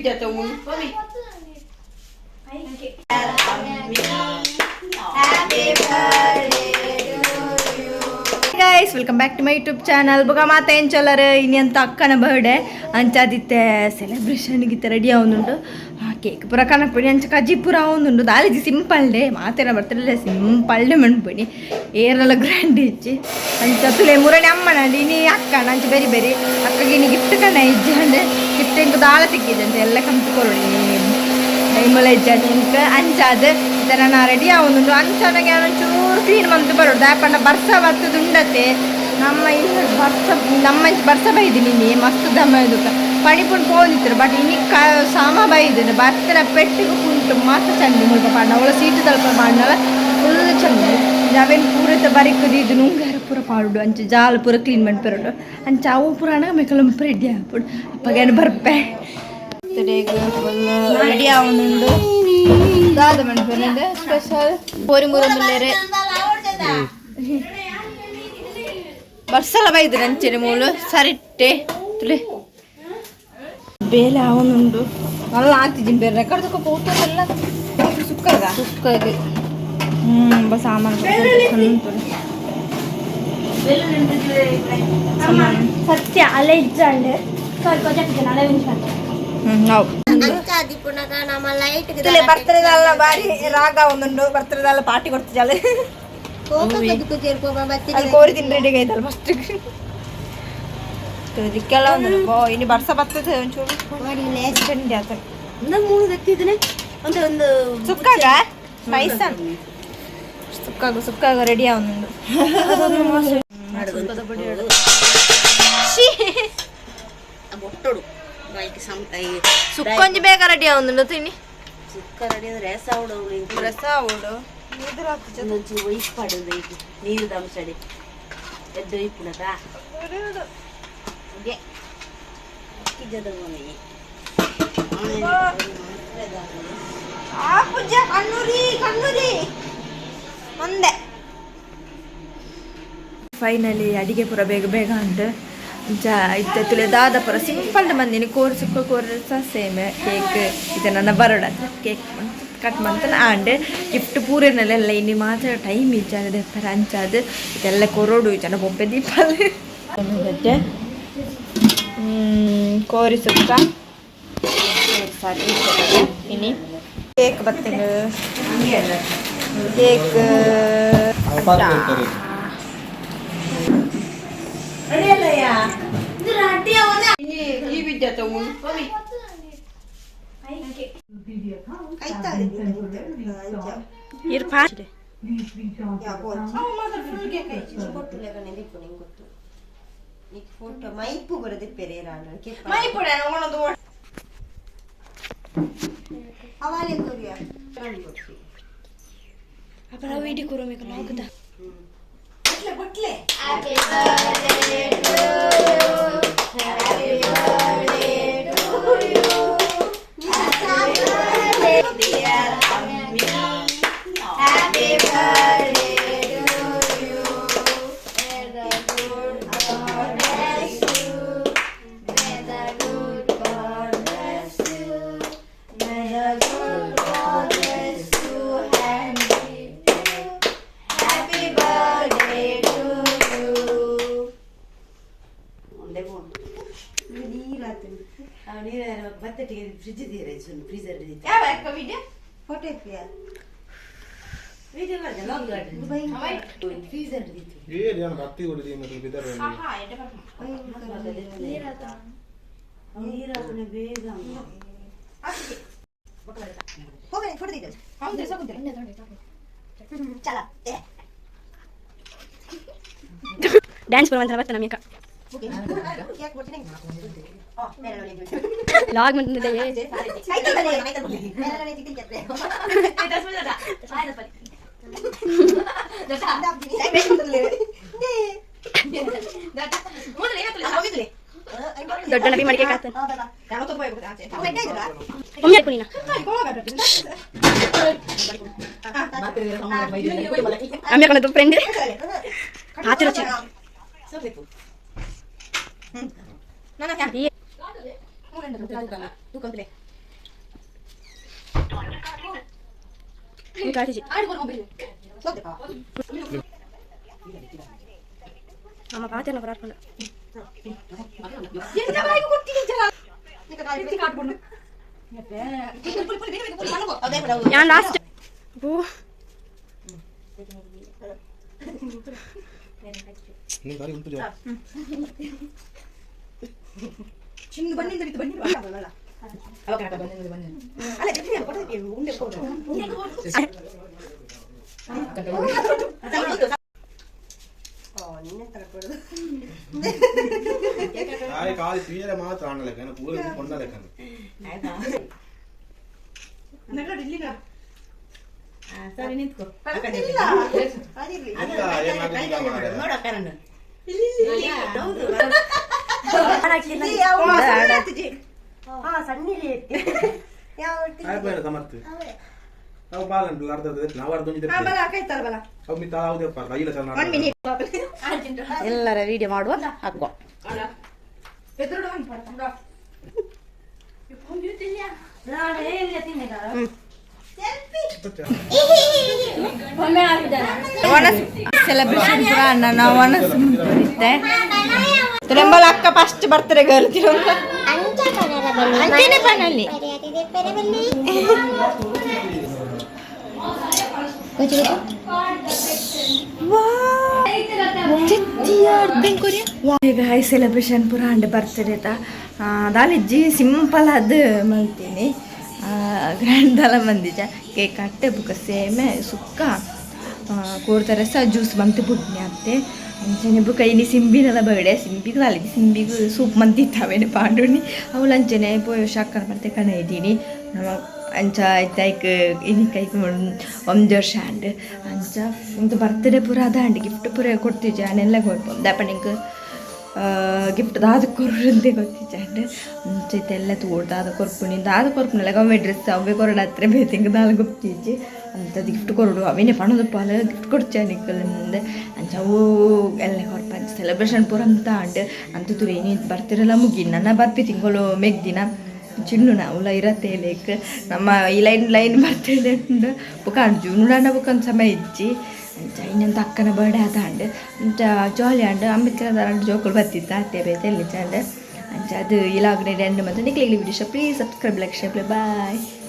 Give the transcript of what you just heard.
Guys, welcome back to my YouTube channel. ಬೊಕ ಮಾತ ಎಂಚೊಲ್ಲರ್? ಇನಿ ಅಂತ ಅಕ್ಕನ ಬರ್ಡೇ. ಅಂಚಾದಿತ್ತೆ ಸೆಲೆಬ್ರೇಷನ್ ಗಿತ್ತ ರೆಡಿ ಆವೊಂದುಂಡು. ಕೇಕ್ ಪೂರ ಕನಪುನಿ, ಅಂಚ ಕಜಿ ಪೂರ ಆವೊಂದುಂಡು. ದಾಲಿಜಿ, ಸಿಂಪಲ್ ಡೇ. ಮಾತೆರ ಬರ್ತಡೆ ಸಿಂಪಲ್ ಡೇ ಮನ್ಪುನಿ, ಏರೆಲ ಗ್ರ್ಯಾಂಡ್ ಇಜ್ಜಿ. ಅಂಚ ತುಲೆ ಮುರಣಿ ಅಮ್ಮನ, ಇನಿ ಅಕ್ಕನ. ಅಂಚ ಬೇರಿ ಬೇರಿ ಅಕ್ಕಗೆ ಇನಿ ಗಿಫ್ಟ್ ಕನ ಇಜ್ಜಿ ಅಂದ್ರೆ ಗಿಫ್ಟ್ ಎಂಕ್ ದಾಲ ತಿಕ್ಕಿಜಂತೆ. ಎಲ್ಲ ಕಂತು ಕೊರೊಡು, ಟೈಮಲ್ಲ ಇಜ್ಜಾಂಡ್ ಎಂಕ್. ಅಂಚಾದ್ ಇತ್ತೆ ನನ ರೆಡಿ ಆವೊಂದುಂಡು. ಅಂಚ ನನಗೆ ಒಂಚೂರು ಕ್ಲೀನ್ ಮಂತ್ ಬರೋಡು. ದಾಯೆ ಬರ್ಸ ಬತ್ತುದುಂಡತೆ. ನಮ್ಮ ಇಲ್ಲ ಬರ್ಸ, ನಮ್ಮ ಬರ್ಸ ಬೈದಿನಿ. ನೀ ಮಸ್ತ್ ದಮ ಇದುಕ ಪಣಿಪುಂಡು ಪೋಂದಿತ್ತರು. ಬಟ್ ಇನಿ ಕ ಸಾಮ ಬೈದಿನಿ. ಬತ್ತಿನ ಪೆಟ್ಟಿಗೆ ಕುಂಟು ಮಾತ ಚಂಡಿ ಮುಲ್ಪ ಪಾಡ್ನ. ಅವಳ ಸೀಟು ತಲ್ಪ ಪಾಡ್ನಲ ಫುಲ್ ಚಂದ. ಅವೇನು ಪೂರತ ಬರಿಕುದು ಇದು ನುಂಗಾರ ಪೂರ ಪಾಡುಡು. ಅಂಚ ಜಾಲ ಪೂರ ಕ್ಲೀನ್ ಮನ್ಪೆರುಂಡು. ಅಂಚ ಅವು ಪೂರ ಮೆಕಲ ರೆಡಿ ಆಪುಡು. ಅಪ್ಪಗೇನು ಬರ್ಪೆ. ಫುಲ್ ರೆಡಿ ಆವೊಂದುಂಡು. ದಾದ ಮನ್ಪೆರೆ ಸ್ಪೆಷಲ್? ಪೋರಿ ಮೂರೊಂದುಲ್ಲೇರೆ. ಬರ್ಸಲ ಬೈದು ನಂಚೆನೆ ಮೂಲು ಸರಿಟ್ಟೆ ತುಲೆ ಬೇಲೆ ಆವೊಂದುಂಡು. ಮಲ್ಲ ಆತಿಜಿನ್ ಬೇರೆ ರೆಕಾರ್ಡ್ ತಕ ಪೋತದೆಲ್ಲ ಸುಕ್ಕಗ ಸುಕ್ಕಾಗಿ. ಬ ಸಾಮಾನು ತುಲೆ. ಸತ್ಯ ಅಲೆ ಇಜ್ಜಂಡ್ ಸ್ವಲ್ಪ ಜನ ಅಲೆ. ನಾವು ತುಲೆ ಬರ್ತದಲ್ಲ, ಬಾರಿ ರಾಗ ಒಂದುಂಡು. ಬರ್ತದಲ್ಲ, ಪಾರ್ಟಿ ಕೊಡ್ತಿದ್ದಾಳೆ. ಅಲ್ಲಿ ಕೋರಿ ತಿನ್ ರೆಡಿ ಆಯ್ತಲ್ಲ ಫಸ್ಟ್. ಇದಕ್ಕೆಲ್ಲ ಒಂದು ಬೋ ಇನ್ನು ಬರ್ಸ ಬರ್ತದೆ. ಒಂಚೂರು ಚಂಡಿ ಆತ. ಒಂದು ಒಂದು ಸುಕ್ಕಾಗ ಪೈಸ ಸುಕ್ಕಾಗ ಸುಕ್ಕಾಗ ರೆಡಿ ಆವೊಂದುಂಡು. ಬೊಟ್ಟೊಡು. ಸುಕ್ಕೊಂಜಿ ಬೇಗ ರೆಡಿ ಆವೊಂದುಂಡು ತಿನ್ನಿ. ಸುಕ್ಕ ರೆಡಿ ಅಂದ್ರೆ ರಸ ಉಡು. ರಸ ಉಡು. ಒಂದೊಂಚೂರು ಒಯ್ಪಾಡು ನೀರು ದಂಸಡಿ ಎದ್ದು ಒಯ್ಪುನದ ಗೆ ಅಕ್ಕಿಜದ ಮಮ್ಮಿ. ಆ ಪೂಜೆ ಕಣ್ಣೂರಿ ಕಣ್ಣೂರಿ ಒಂದೇ. ಫೈನಲಿ ಅಡಿಗೆ ಪೂರ ಬೇಗ ಬೇಗ ಅಂಡ್ ಅಂಚ ಇತ್ತೆ ತುಲೆ ದಾದ ಪೂರ ಸಿಂಪಲ್ ಮಂದಿನಿ. ಕೋರ್ ಸುಕ್ಕ, ಕೋರ್ ಸಹ ಸೇಮ್. ಕೇಕ್ ಇದು ನನ್ನ ಬರೋಡ ಕೇಕ್ ಕಟ್ ಮಂತನ ಆಂಡ್ ಗಿಫ್ಟ್ ಪೂರೆನಲ್ಲೆಲ್ಲ. ಇನ್ನು ಮಾತ್ರ ಟೈಮ್ ಇಜ್ಜಾದ ದೆಪ್ಪರೆ. ಅಂಚಾದ್ ಇದೆಲ್ಲ ಕೊರೋಡು ಜನ ಬೊಂಬೆ ದೀಪಾಲ ಗಜ್ಜೆ ಕೋರಿ ಸುಕ್ಕ ಇನಿ ಕೇಕ್ ಬತ್ತಿಂಗ್ ಕೇಕ್. ಫೋಟೋ ಮೈಪು ಬರದೆ ಪೆರೇರ. ಹವಾಲೆ ಕೊರಿಯಾ. ಅಪರ video ಕೊರೋ make ಲಾಗದ. ಬಟ್ಲೆ ಬಟ್ಲೆ. Happy birthday to you, happy birthday to you, happy birthday dear Ammi, happy birthday to you. May the good God bless you, may the good God bless you, may the good God bless you and keep you. Happy birthday to you. ಒಂದೇ ನೀರು ಬತ್ತಟಿಗೆ fridge ತೀರ freezer. ಯಾವ ಅಕ್ಕ video? Photo video freezer. ಏನು ಬತ್ತಿ ಕೊಡಿದೀನಿ ಬಿದರ್. ನೀರು ಬೇಗ. Photo ಚಲ. ಡ್ಯಾನ್ಸ್ ಬರುವಂತ ಬರ್ತಾನೆ ನಮಗೆ ಲಾಗ್ ಬಂದಿದೆ. ದೊಡ್ಡ ನಬಿ ಮಡಿಕೆ ಕಾತ ಒಮ್ಮೆ ಹಾಕು ನೀನು. ಅಮ್ಮೆ ಕಣದು ಫ್ರೆಂಡ್ ಆಚೆ. ಕಾಟಿಜಿ ಅಮ್ಮ ಪಾತೆನ ಬರಾರ್ಕೊಂಡು. ಯಾನ್ ಲಾಸ್ಟ್ ಓ. ನೀ ದಾರಿ ಉಂಟು ಜಾ. ಚಿನ್ನ ಬನ್ನಿಂದ ಬಿತ್ತು ಬನ್ನಿ ಅಲ್ಲ ಉಂಡೆ. ಆಯ್ ಕಾಲಿ ತೀರೆ ಮಾತ್ರ ಆಣ ಲೆಕ್ಕನ ಪೂರ ಕೊಂಡ ಲೆಕ್ಕನ. ಸರಿ ನಿಂತ್ಕೋ. ಇಲ್ಲ, ಏನಾಗುದಿಲ್ಲ ಮಾರ್ರೆ. ಹೌದು. ಆಯ್ ಬೇಡ ಸಮರ್ಥ. ಅವು ಬಾಲ ಉಂಟು ಅರ್ಧ ಅರ್ಧ ನಾವು ಅರ್ಧ ಒಂಜಿ ದೆಪ್ಪೆ. ಅವು ಮಿತ್ತ ಅವು ದೆಪ್ಪ ಐಲ ಸಲ. ಎಲ್ಲರ ವಿಡಿಯೋ ಮಾಡುವ ಹಾಕುವ. ಸೆಲೆಬ್ರೇಷನ್ ಪೂರ ಅಣ್ಣ ನಾವು ಒಣಸ್ ಇತ್ತೆ ತುರೆಂಬಲ ಅಕ್ಕ ಫಸ್ಟ್ ಬರ್ತಾರೆ ಗರ್ಲ್. ಅಂಚನೆ ಪನಲ್ಲಿ. ಈಗ ಹೈ ಸೆಲೆಬ್ರೇಷನ್ ಪೂರ ಅಂಡ್ ಬರ್ತಡೇ ದಾಲಿಜ್ಜಿ, ಸಿಂಪಲ್ ಅದು ಮಲ್ತೀನಿ, ಗ್ರ್ಯಾಂಡ್ ದಾಲ ಬಂದಿಜ. ಕೇಕ್ ಅಟ್ಟೆ ಬುಕ್ಕ ಸೇಮೆ ಸುಕ್ಕ ಕೋರ್ತಾರೆ ಸಹ ಜ್ಯೂಸ್ ಬಂತು ಬುಡ್ನೆ ಅತ್ತೆ. ಅಂಚನೆ ಬುಕ್ಕ ಇನಿ ಸಿಂಬಿನೆಲ್ಲ ಬೇಡೆ ಸಿಂಬಿಗೆ ದಾಲಿಜ್ಜಿ, ಸಿಂಬಿಗೆ ಸೂಪ್ ಮಂತಿತ್ತಾವೇನೆ ಪಾಂಡುನಿ ಅವಳು. ಅಂಚನೆ ಪೋಯೋ ಶಾಕರ್ ಮತ್ತೆ ಕಣ ಇದ್ದೀನಿ ನಮ್ಮ ಅಂಚ ಐಕ್ ಇನಿ ಕೈಕ್ ಒಂಜಿ ವರ್ಷ ಅಂಡ್ ಅಂಚ ಒಂದು ಬರ್ತ್ಡೇ ಪೂರ ಅದ ಅಂಡ್ ಗಿಫ್ಟ್ ಪೂರ ಕೊಡ್ತಿದ್ದೆ ನೆಲ್ಲ ಕೊಡ್ಪೊ ದಾಪಣಿಂಕ್ ಗಿಫ್ಟ್ ದಾದ ಕೊರ್ರಂತೆ ಗೊತ್ತಿಜ್ಜಾಂಡ್. ಅಂಚ ಇತ್ತೆಲ್ಲ ತೂಡ್ ದಾದ ಕೊರ್ಪುನಿ ದಾದ ಕೊರ್ಪುನಲ್ಲ ಅವೇ ಡ್ರೆಸ್ ಅವೇ ಕೊರಡ ಹತ್ರ ಬೇತಿಂಗ್ ದಾಲ ಗೊತ್ತಿಜ್ಜಿ. ಅಂಥದ್ದು ಗಿಫ್ಟ್ ಕೊರಡು ಅವೇನೆ ಪಣದ ಪಾಲ ಗಿಫ್ಟ್ ಕೊಡ್ಚಾ ನಿಕ್ಕಲ್ ಮುಂದೆ. ಅಂಚ ಅವು ಎಲ್ಲ ಕೊರ್ಪ ಅಂಚ ಸೆಲೆಬ್ರೇಷನ್ ಪೂರ ಅಂತ ಅಂಡ್ ಅಂತ ತುರು ಏನೇ ಬರ್ತಿರಲ್ಲ ಮುಗಿ ನನ್ನ ಬರ್ಪಿ ತಿಂಗಳು ಮೆಗ್ದಿನ ಚಿಣ್ಣು ಉಲ ಇರತ್ತೆ ಲೇಕ್ ನಮ್ಮ ಈ ಲೈನ್ ಲೈನ್ ಬರ್ತೇನೆ ಉಂಡು ಬೊಕ ಜೂನುಡಾಂಡ ಬೊಕ ಒಂದು ಸಮಯ ಇಜ್ಜಿ. ಅಂಚ ಇನ್ನೊಂದು ಅಕ್ಕನ ಬರ್ಡೇ ಆದ ಅಂಚ ಜಾಲಿ ಅಂಡ್ ಅಂಬೇಡ್ಕರ್ ದಾರಂಡ್ ಜೋಕುಲು ಬತ್ತಿತ್ತ ಅತ್ತೆ ಬೇತೆ ಎಲ್ಲಿ ಚಂಡ. ಅಂಚ ಅದು ಇಲಾಗ್ನೆ ಎಂಡ್ ಮತ್ತು ನಿಕ್ಲಿ video. Please subscribe, like, share. Bye.